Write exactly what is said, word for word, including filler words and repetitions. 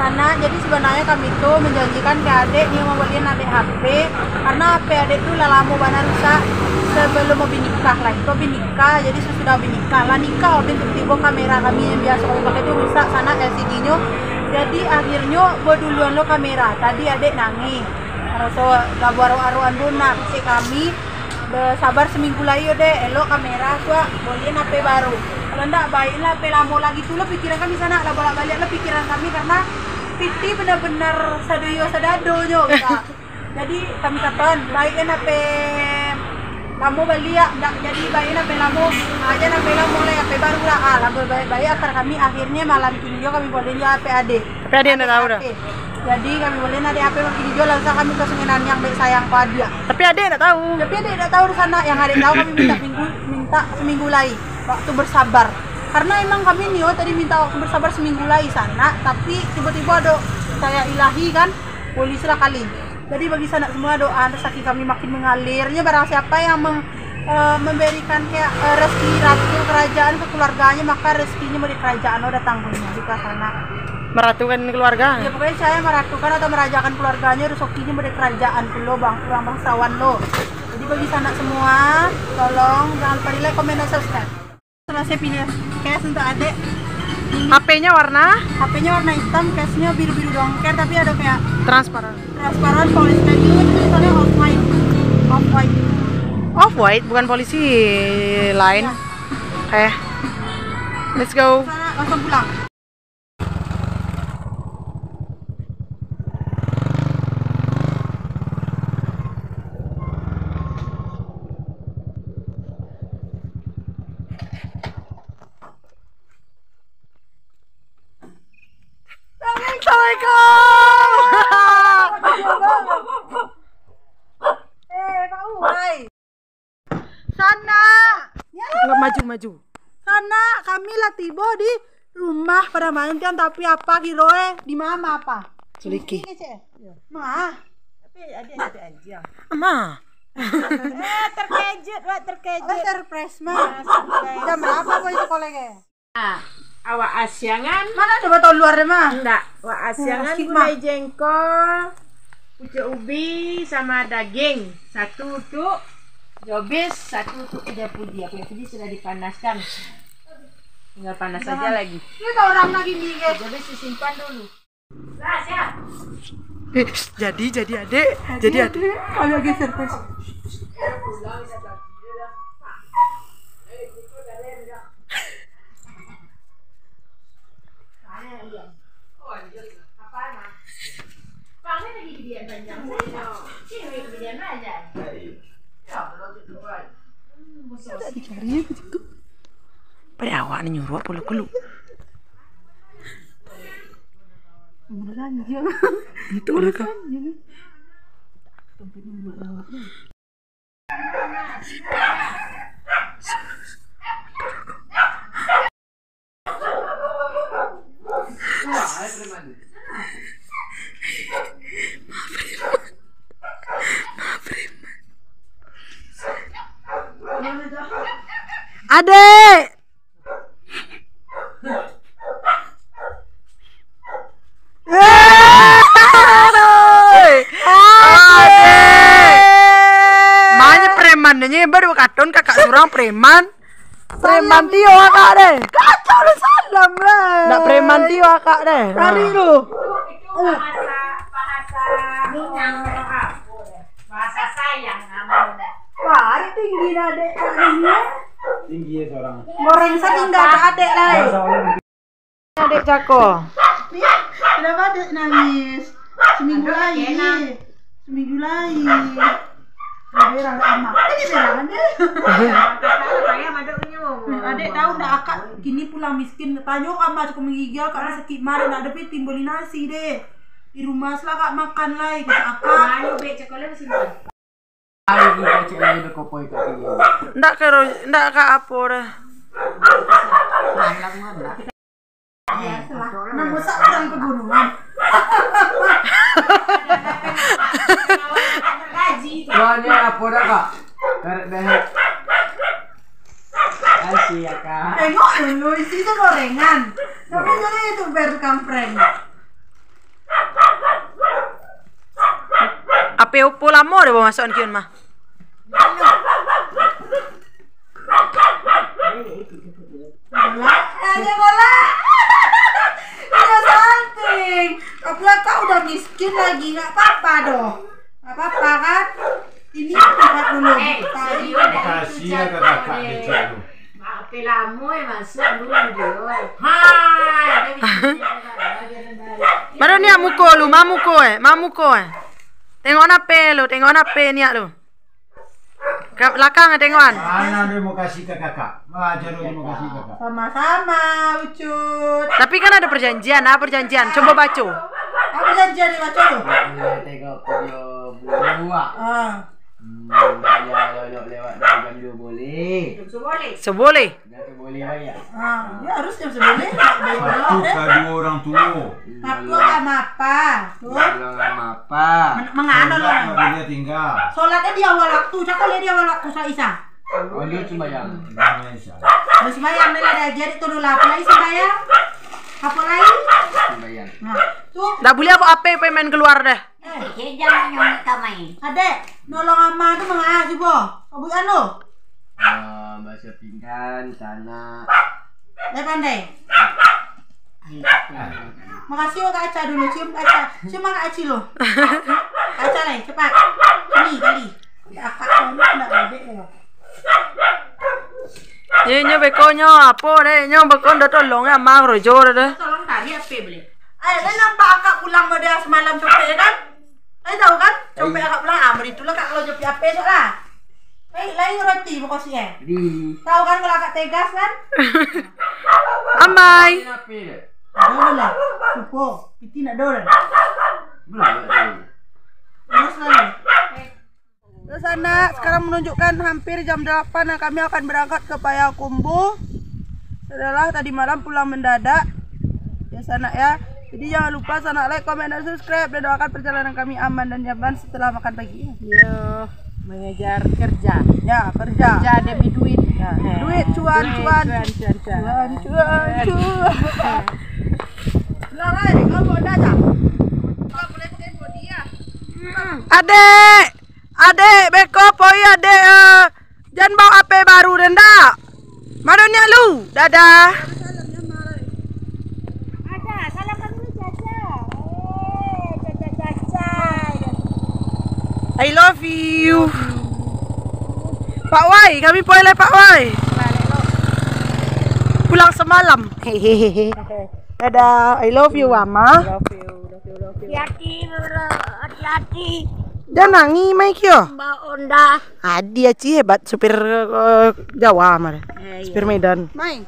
Anak, jadi sebenarnya kami tu menjanjikan ke adek ni mau beliin adek H P, karena H P adek tu lah lamo bana rusak sebelum mau binikah lah. Itu binikah, jadi sesudah binikah lah nikah, habis tiba-tiba kamera kami yang biasa kami pakai tu rusak sanak L C D-nyo. Jadi akhirnyo baduluan lo kamera. Tadi adek nangih, raso lah baarok-arokan tu nak kecek kami. Basabar seminggu lai yo, Dek. Elok kamera tu, ah. Bolian H P baru. Kalau ndak, baiaklah H P lamo lagi tu lo pikiran kami sanak, lah bolak-baliak lo pikiran kami, karena piti benar-benar sadoyo sadadonyo, gitu. Jadi, kami katokan, baiaklah H P lamo baliak, ndak jadi baiaklah H P lamo, ah, jan H P lamo lai, H P baru lah, ah, lah baiak-baiak akal kami, akhirnyo malam kini juo kami bolian juo H P adek. Tapi adek ndak tahu doh. H P. Jadi, kami bolian adek H P makin juo, lah usah kami ka Sungai Naniang, dek sayang ko adiak. Tapi adek ndak tahu. Tapi adek ndak tahu di sanak, yang adek tahu kami minta minggu, minta seminggu lai waktu bersabar. Karena emang kami nio tadi minta waktu bersabar seminggu lai sanak, tapi tiba-tiba ado cahaya ilahi kan, polisi lah kali. Jadi bagi sanak semua, doa rezeki kami makin mengalirnya, barang siapa yang meng-, eh, memberikan kayak, eh, rezeki ratu kerajaan ke keluarganya, maka rezekinya dari kerajaan lo datang punya di sana. Meratukan keluarga. Ya, pokoknya saya meratukan atau merajakan keluarganya, rezekinya dari kerajaan pulo, bang, orang bangsawan lo. Jadi bagi sanak semua, tolong jangan lupa di like, comment, dan subscribe. Selesai pilih case untuk adek. H P-nya warna? H P-nya warna hitam, case-nya biru-biru dongker, tapi ada kayak transparan. Transparan, polisi kayak gitu, tapi tulisannya off white. Off white. Off white, bukan polisi lain. Ya. Oke. Let's go. Sana, langsung pulang. Assalamualaikum. Eh, Pak Uwai. Sanak. Ya. Enggak, maju, maju. Sanak, kami lah tibo di rumah pada malam tiang, tapi apa kiro eh, di mama apa? Seliki. Seliki, Cek. Ma. Tapi ada ada anjing. Ma. Eh, terkejut, Wak, terkejut. Oh, surprise, Ma. Ah, surprise. Jam berapa boy sekolah ke? Ah, awak asiangan. Mana ada botol luar deh, mah? Ndak, awak asiangan. Nasi, gulai mah. Jengkol, pucuk ubi, sama daging. Satu untuk Jobis, satu untuk Ida Pudi. Apa yang Pudi sudah dipanaskan. Tinggal panas saja lagi. Ini orang lagi nih, guys. Jobis disimpan dulu. Eh, jadi, jadi adek, jadi adek. Kami lagi surprise. Sudah dicari ya, gitu. Pada awak ni nyuruh pulo kulu. Beneran je. Itu lah kah? Beneran je. Adek! Adek! Manya preman nyo, baru katon kakak surang preman. Preman Tio akak deh. Kacau lah salam lah. Ndak preman Tio akak deh. Lari lu. Bahasa, bahasa, bahasa sayang namanya. Wah, ini tinggi dah, Dek, kakinya. Tinggi ya seorang. Goreng saking nggak ada adek lah. Bahasa Adek cako. Kenapa adek nangis? Seminggu lai. Seminggu lai. Merah amat. Ini merah kan dia? Adek tahu ndak akak kini pulang miskin. Tanyo ama cako menggigil, akak sakit marah, ndak ada pi timboli nasi deh. Di rumah lah akak makan lai, kata akak. Malu, Bek, cako lai masih makan. Ayo, kita cek lagi bekopoi ka dia. Ndak ka ro-, ndak ka apo dah. Biasalah. Namo sak orang pegunungan. Wah, ini apo dah, Kak? Karet behek. Kasih ya, Kak. Tengok dulu, isinya gorengan. Tapi jadi youtuber tukang prank. Pe opo lamo deh bamasuakan kiun mah. Bola, aja bola. Aja something. Apulah kau udah miskin lagi, nggak apa-apa doh. Nggak apa-apa kan? Ini tempat dulu. Eh, Pak. Makasih lah kakak dicek lu. Ape lamo eh masuk dulu dio. Hai. Mano niak muko lu, ma muko eh, ma muko eh. Tengok ape lu, tengok ape niak lu. Ka lakang eh, tengokan. Mana dia mau kasih ke kakak? Wah, jodoh dia mau kasih ke kakak. Sama-sama, Ucut. Tapi kan ada perjanjian, ah, perjanjian. Coba baco. Apa perjanjian ni baco tu? Boleh tengok video buah. Ah. Hmm, kalau lewat jam dua boleh. Seboleh. Jam dua boleh. Jam seboleh banyak. Ah, ya harus jam seboleh. Patuh ka duo urang tuo. Patuh sama apa? Tuh. Kalau sama apa? Men-, mengano lah. Solat nggak boleh tinggal. Solatnya di awal waktu. Cakap dia di awal waktu, solat Isya. Oh, dia sembahyang. Sembahyang Isya. Dia sembahyang, dia ada jadi tu dulu lah. Apa lagi sembahyang? Apa lagi? Sembahyang. Nah, tu. Ndak buliah bawa ape, ape main keluar deh. Eh, jangan nyomot kamai. Adek, nolong ama tu manga cubo. Abu anu. Ah, baso pinggan, tanak. Lai pandai. Makasih, Kak Aca dulu. Cium Kak Aca. Cium Kak Aci lo. Kak Aca lai, cepat. Ini kali. Akak kamu nak bebek ya. Ye, nyo beko nyo, apo deh, nyo beko ndak tolong ya, amang rojo deh. Tolong tarik ape boleh? Eh, dah nampak akak pulang model semalam copek kan? Eh, tahu kan? Copek akak pulang, ah, model itulah kak kalau copek ape esok lah. Eh, lain roti pokok si eh. Tahu kan kalau akak tegas kan? Amai. Ape deh? Aduh lah, lupo. Piti nak dol. Belum, belum. Terus lah. Terus, sanak, sekarang menunjukkan hampir jam delapan dan kami akan berangkat ke Payakumbuh. Setelah tadi malam pulang mendadak. Ya, sanak, ya. Jadi, jangan lupa, sanak, like, komen, dan subscribe. Dan doakan perjalanan kami aman dan nyaman setelah makan pagi. Yo, mengejar kerja. Ya, kerja. Kerja demi duit. Ya. Duit, cuan, duit, cuan. Cuan, cuan, cuan. Cuan, cuan, cuan. Lah, Rai, kau buat dah, Cak? Kau boleh pakai bodi, ya? Adek! Adek, beko poi adek, eh. Jan bawa ape baru den dak? Mano niak lu? Dadah. Ada, salam kami ni Caca. Eh, Caca, Caca. I love you. Pak Wai, kami poi lai Pak Wai. Pulang semalam. Hehehe. Dadah, I love you, Ama. Love you, love you, love you. Hati-hati, bro. Hati-hati. Jan nangih, Mai, kio. Bawa Honda. Adi Aci hebat, supir, eh, Jawa, Mar. Eh, iya. Supir Medan. Mai.